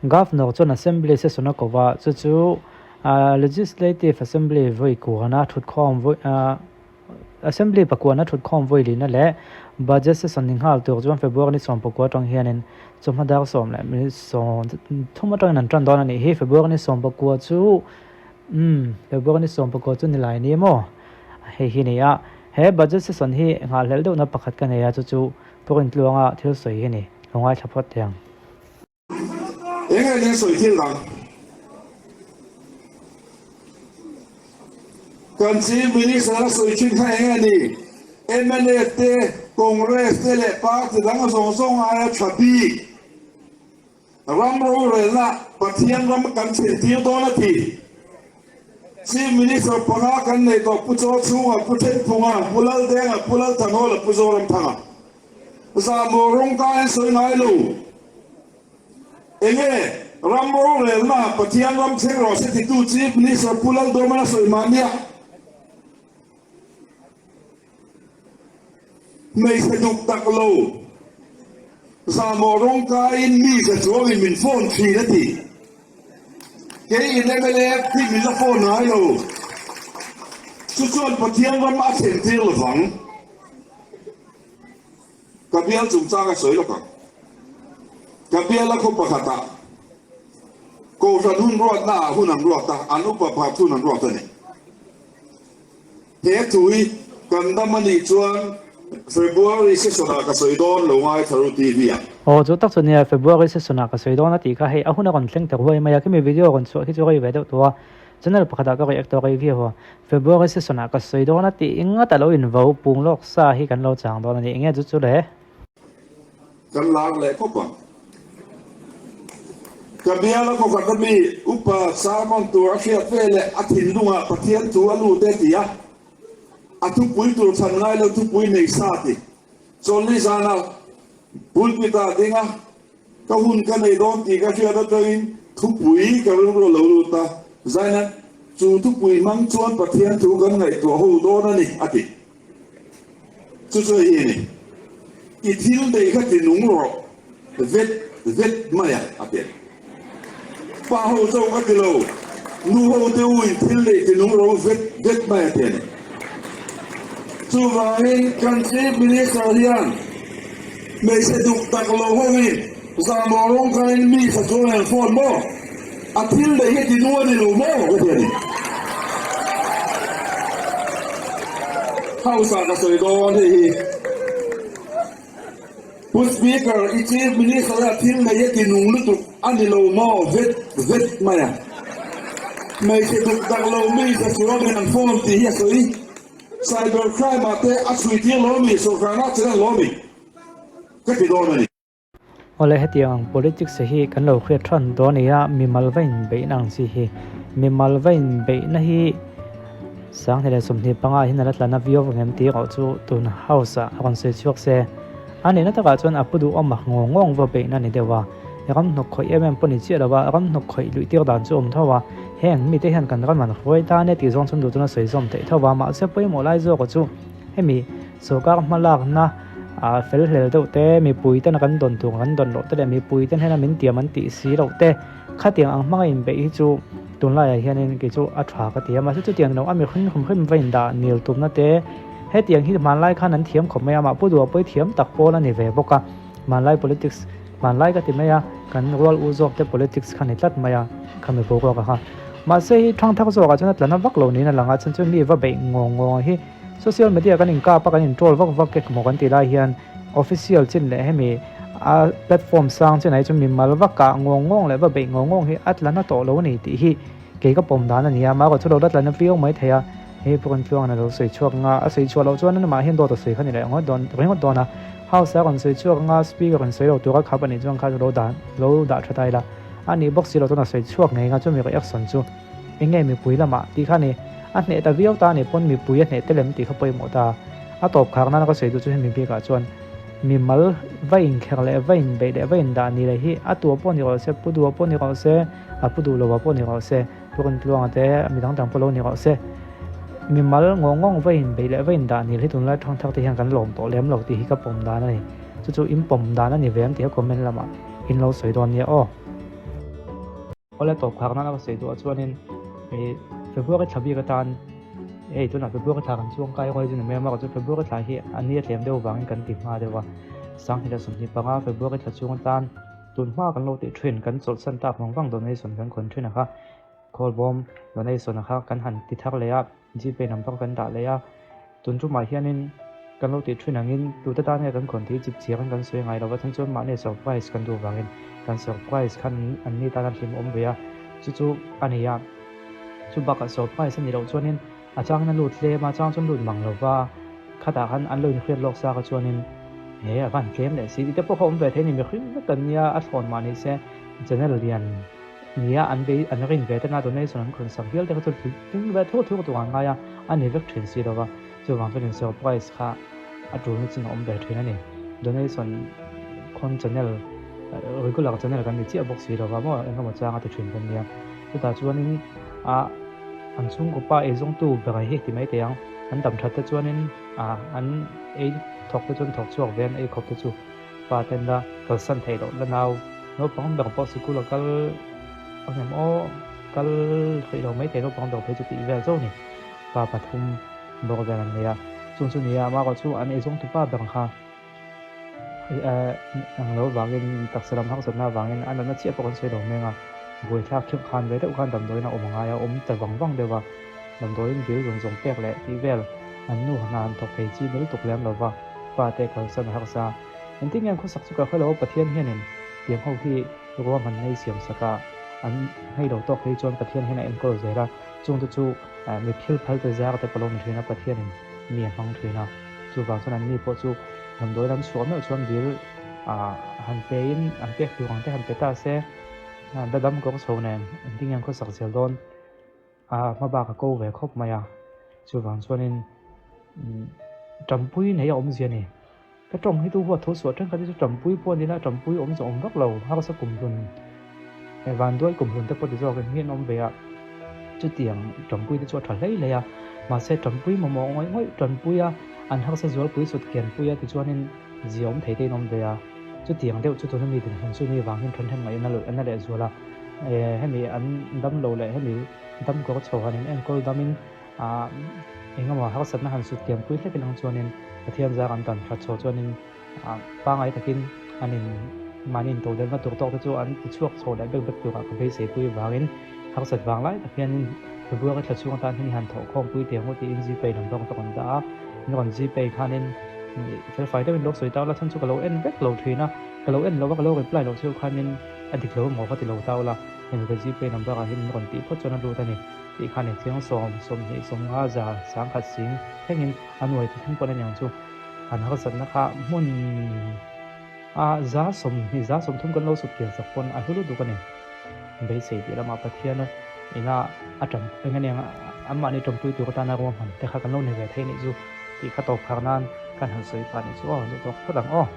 Governor chuan Assembly session a ko va, chu chu Legislative Assembly vawi kuana thutkhawm vawi Assembly pakuana thutkhawm vawi lihna leh Budget session ni nghal tur chuan February ni 19 atang hianin chawhma dar 13 atangin an tan dawn a nih hi. February ni 19 chu umm February ni 19 chu nilai ni maw hei hi ni a. He Budget session hi nghahhlelh deuhna pakhat ka nei a, chu chu Purintluanga thil sawi hi ni. Lo ngaithla phawt teh ang. Eng nge nia sawi thil dang? Kan Chief Minister a sawi thin kha eng nge ni? Mnf te, Congress te leh party dang zawng zawng aia tha bik ram rorelna Pathian ram kan thlen tir dawn a ti. Chief Minister panga kan nei tawh Pu Chawchhunga, Pu Thenphunga, Pu Laldenga, Pu Lalthanhawla, Pu Zoramthanga. Zahmawh rawng ka en sawi ngai lo. Enge ram rorelna Pathian ram thleng rawh se titu Chief Minister Pu Lalduhman a sawi mahnia hmeichhe duk tak lo zahmawh rawng kaiin mi za chuangin min phone thin a ti. Kei in mla khi min la phone ngai lo. Chu chuan Pathian ram a thlen tir lovang. Ka bial chungchang a sawi lawk ang. Ka biala khaw pakhatah Kohhran hun ruatnaah hun an ruat a, an upa pakhat hun an ruat a ni. He thu hi kan dam a nih chuan February session-ah ka sawi dawn lo ngai Tharu TV-ah. Aw chu tak chu nia, February session-ah ka sawi dawn a tih kha hei a hun a rawn thleng ta huai mai a, khimi video a rawn chhuah khi chu rei ve deuh tawh a. Channel pakhatah ka react tawh rei viau a, February session ah ka sawi dawn a tih ingat a lo invo pung lawk sa hi kan lo chang dawn a ni. Enge chu chu le? Kan lar leh khawp ang. Ka bial a khawkhat a mi upa sermon tur a hriat ve leh a thinlungah Pathian thu a lut e ti a, a thupui tur chhan ngai lo thupui nei sa ti. Chawlhni zana pulpit ah ding a, Ka hun ka nei dawn tih ka hriat atangin thupui ka rilru a lo lut a, Zaina, chu thupui hmang chuan Pathian thu kan ngaihtuah ho dawn a ni, a ti. Chu chu hei hi a ni, I thil nei kha ti nung rawh, vet vet mai a, a ti a ni. Pa ho chauh ka ti lo, nu ho te u in thil nei ti nung rawh u, vet vet mai a ti a ni. Chuvangin kan Chief Minister hian hmeichhe duk tak lo hoin zahmawh rawng khain mi tha chuan an phone maw? A thil neih hi ti nu a ni lo maw? Ka ti a ni. House ah ka sawi dawn hei hi. Pu Speaker, i Chief Minister a thil nei a ti nung lutuk a ni lo maw? Vet vet mai a. Hmeichhe duk dak lo mi tha chuangin an phone tih hi a sawi. Cyber crime ah te a chhui tir lo mi, sawrkarna a chelh lo mi ka ti dawn a ni. Awle hetiang ang politics hi kan lo hriat than dawn a ni a, mimal va inbeihna ang chi hi. Mimal va inbeihna hi 2025 hian a la tlan a viau vang em tih erawh chu tun house ah a rawn sawi chhuak se. A nihna takah chuan a pu duhawm a ngaw ngawng va beihna a ni deuh a, ram hnawk khawih em em pawh ni chiah lo a, ram hnawk khawih luih tir dan chu a awm tho a, heng mite hian kan ram an hruai ta ania tih zawng chuan duh chuan a sawi zawm theih tho a, mahse pawimawh lai zawk chu hemi sorkar hmalakna ah fel hlel deuh te, mipui ten kan dawn tur kan dawn loh te leh mipui ten hena min tiam an tih si loh te khatiang ang hmanga inbeih hi chu tunlaiah hianin kei chu a tha ka ti a, mahse chutiang ni lo a mihring hrim hrim va indah nil tumna te. Hetiang hi hmanlai khan an thiam khawp mai a, mah pu duh pawh i thiam tak pawl a ni ve bawk a, hmanlai politics, hmanlai ka ti mai a, kan rual u zawk te politics kha ni tlat mai a, khami boruak a kha. Mahse hi thangthar zawkah chuan a tlana vak lo niin a lang a, chhan chu mi va beih ngawng ngawng hi social media kan inkap a, kan in troll vak vak kek maw kan tih lai hian official chin leh hemi a platform sang chin ah hi chuan mimal va kah ngawng ngawng leh va beih ngawng ngawng hi a tlana tawh lo a ni tih hi kei ka pawm dan a ni a, mahrawh chu lo la tlana viau mai thei a. Hei pawh kan tluangin a lo sawi chhuak anga, a sawi chhuah loh chuan amah hian dawt a sawi kha ni leh ngawt dawn ringawt dawn a. House a rawn sawi chhuak anga, speaker rawn sawi lo tura khap a nih chuan kha chu lo dah lo dah tha ta ila. A nih bawk si loh chuan a sawi chhuak ngei anga chumi reaction chu eng nge mipui lamah tih kha a ni. A hneh ta viau ta a nih pawn mipui a hneh tel em tih kha pawimawh ta. A tawp khar nana ka sawi duh chu hemi bikah chuan mimal va inkher leh va inbeih leh va indah ni leh hi a tua pawh ni rawh se, pu duh pawh ni rawh se, a pu duh loh pawh ni rawh se. Purun tluanga te mi dang dang pawh lo ni rawh se. Mimal ngawng ngawng va inbeih leh va indah nil hi tunlai thang thar te hian kan lawm tawh lem lo tih hi ka pawm dan a ni. Chu chu in pawm dan a ni ve em tih kha comment lamah in lo sawi dawn nia aw. Awle tawp khar nan a ka sawi duh ah chuanin ih February thla bik atan hei tunah February thla kan chuang kai ruai chu ni mai a, amaherawhchu February thla hi a ni a tlem deuh vangin kan ti hma deuh a, 2025 February thla chhung atan tun hma kan lo tih thin kan chawlhsan tak vang vang donation kan khawn thin a kha khawlbawm donation a kha kan han ti thar leh a. Gpay number kan dah leh a, tun tumah hianin kan lo tih thin angin tute tan nge kan khawn tih chip chiangin kan sawi ngai lo va, chhan chuan mahni surprise kan duh vangin kan surprise khan an ni tana hlim awm ve a, chu chu a ni a, chu bakah surprise a nih loh chuanin a changin a lut tlem a, a chang chuan lut mang lo va, khatah khan an lo inhriat lawk sa kha chuanin he a van tlem leh si tih te pawh kha awm ve thei a ni, mihring vek kan nia a thlawn mah ni se channel lian. Nia, an bei an rin ve tena donation an khawn sak vial te kha chu tling ve thuk thuk tur an ngai a, a ni vek thin si lova, chuvang chuan in surprise kha a tulna chin a awm ve thin a ni. Donation khawn channel regular channel kan ni chiah bawk si lova maw eng emaw changa ti thin kan nia. Chutah chuanin a an chhungkaw pa eizawngtu ber hi ti mai thei ang, an dam that te chuanin a an ei thawk te chuan thawk chhuak ve an ei khawp te chu. Pa ten la kalsan theih loh la nau naupang ber pawh sikul a kal a ngem aw kal theih lo mai thei naupang ber phei chu tih vel chauh a ni pa pathum bawk vel an nei a chung chu nia amaherawh chu an eizawng tu pa ber kha eh ang lo vangin taksa lam harsatna avangin a natna chiah pawh kan sawi lo meng a buaithlak kheuh khan ve deuh khan damdawiin a awm a ngai a awm ta vang vang deuh a damdawiin bill zawng zawng pek leh tih vel an nu hna an thawk thei chi ni lutuk lem lo va. Fate kalsan a harsa. Engtin nge an khawsak chu ka hre lo, Pathian hianin tiang ho hi ruahman nei siam sak a, an hei lo tawk phei chuan Pathian hian a enkawl zel a, chungte chu mi thil phal te zar te pawh lo ni thin a, Pathianin mi a hmang thin a, chuvang chuan anni pawh chu damdawi lam chhuah meuh chuan dil han pe in an pek tur ang te han pe ta se, dadam kawng chho nen engtin nge an khawsak zel dawn. A hma bak a ko ve khawp mai a, chuvang chuanin Tampui nei a awmzia a ni. Ka tawng hi tu huat tho suah thenkhat hi chu Tampui pawh a ni la, Tampui awm zawh awm vak lo, harsa kum hlun, vanduai kum hlun te pawh ti zawk in hi an awm ve a, chutiang Tampui te chu a tha hlei hlei a, mahse Tampui mamawh ngawih ngawih Tanpui a, an harsa zualpui sut kianpui a tichuanin zia awm thei te in awm ve a, chutiang deuh chu tuna mi dinhmun chu ni vang hian thenhnem ngaih a na lehzual a. Hemi an dam lo leh hemi dam kawr chho han in enkawl dam in ah engemaw harsatna han sut kiam pui hlek ilang chuanin Pathian zar an dan that chho chuanin ah pangai takin an in mahni in todelna tur tawk te chu an ti chhuak chho leh bek bek turah ka beisei pui vangin harsat vang lai tak hianin February thla chhung atan hian i han thawh khawm pui teh ang u tiin Gpay lam bawk ka rawn dah a, in rawn Gpay khanin felfai deuhin lo sawi ta ula chhan chu ka lo en vek lo thin a, ka lo en lo a ka lo reply loh cheu khanin A dik lo emaw ka ti lo ta ula, hemi ka Gpay number ah hian min rawn tih phawt chuan a lut a ni tih khan engchiang sawm, sawmhnih, sawmnga, za, sangkhat sing thlengin a nuai ti thleng pawn a niang chu. An harsatna kha hmun a za sawmhnih, za sawmthum kan lo sut kian sak pawn a hlu lutuk a ni. Beisei tih lamah Pathian ina a ṭam eng a niang anmahni ṭawmpui tur atana ruahman te kha kan lo ni ve thei anih chu tih kha tawp khar nan kan han sawi pah anih chu aw, duhtawk phawt ang aw.